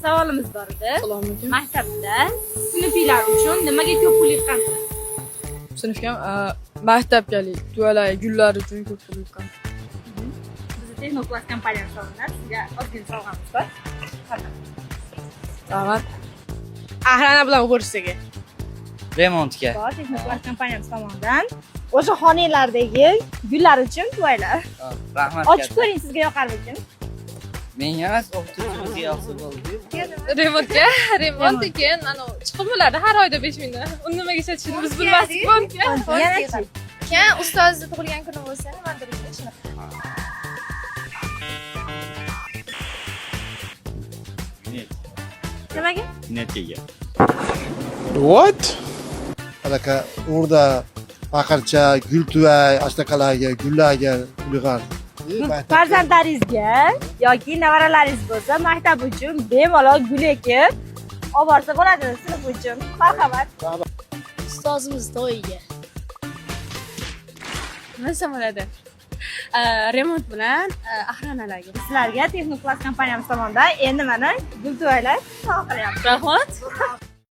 Savolimiz bor edi. Assalomu alaykum. Maktabda sinfinglar uchun nimaga ko'p pul yig'gansiz? Sinfga, maktabga tuvalak gullar uchun ko'p pul yiqqan. Bizni Texnoplast kompaniyasi tomonidan sizga ozgina sovg'amiz bor. Rahmat. Охрана bilan уборщица ga. Remontga. Bor, Texnoplast kompaniyasi tomonidan o'sha xonanglardagi gullar uchun tuvaylar. Rahmat. Ochib ko'ring, sizga yoqarmikin? Menga emas, o'qituvchimizga yoqsa bo'ldi. Remontga, remont, keyin anavi chiqib bo'ladi har oyda 5000 dan. Uni nimaga ishlatishini biz bilmasdik. Fondga. Yana-chi? Keyin ustozni tug'ilgan kuni bo'lsa, nimadir shunaqa. Nimaga? Netga. What? Anaqa o'rda, paqircha, gultuvak, ashtaqalarga, gullarga pul yig'ardik. Farzandlaringizga yoki nevaralaringiz bo'lsa, maktab uchun bemalol gul ekib olib borsa bo'ladi sinf uchun. Marhamat. Ustozimiz to'yiga. Nima desam bo'ladi? Remont bilan охрана larga. Sizlarga Texnoplast kompaniyamiz tomonidan endi mana gul tuvaklar sovg'a qilyapmiz. Rahmat.